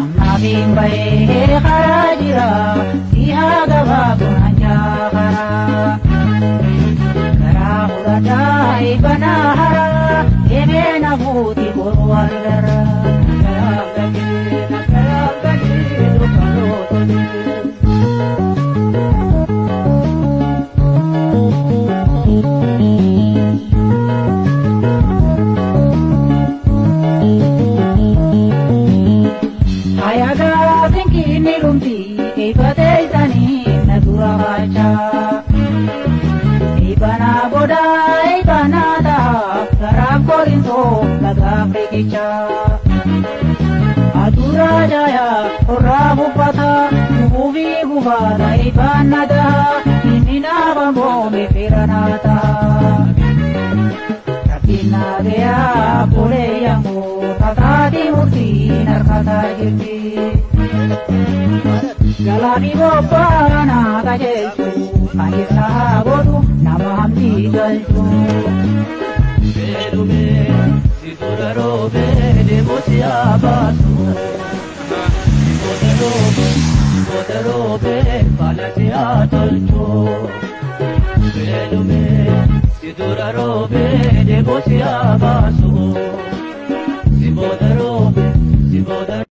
Ammaaf bahee karaa jira si haa gabaabdu naan jaakaraa. Karaa fudhadhaa ibanaa haraa deemee na fuuti boru argara. Ayagaa sinkiinni dhumti ifatee isaanii na dura baachaa. Ibanaa booda ibanaa ta'a garaaf korintoo lagaaf riqichaa. Aduraa jaayaa qorraa buffata gufuufii gufaata ifaan na ta'a inni naaf boome fira naa ta'a. Rabbiin naa gayaa bulee yaangoo tataati murtiin harkataa jirti. Galaani bobbaana qajeelchu qajeelchaa godhu nama hamdii galchu. Beelume si dura roobee deemuusi haa baasu. Si booda roobee si booda roobee baala si haa tolchu. Beelume si dura roobee deemuusi haa baasu. Si booda roobee si booda.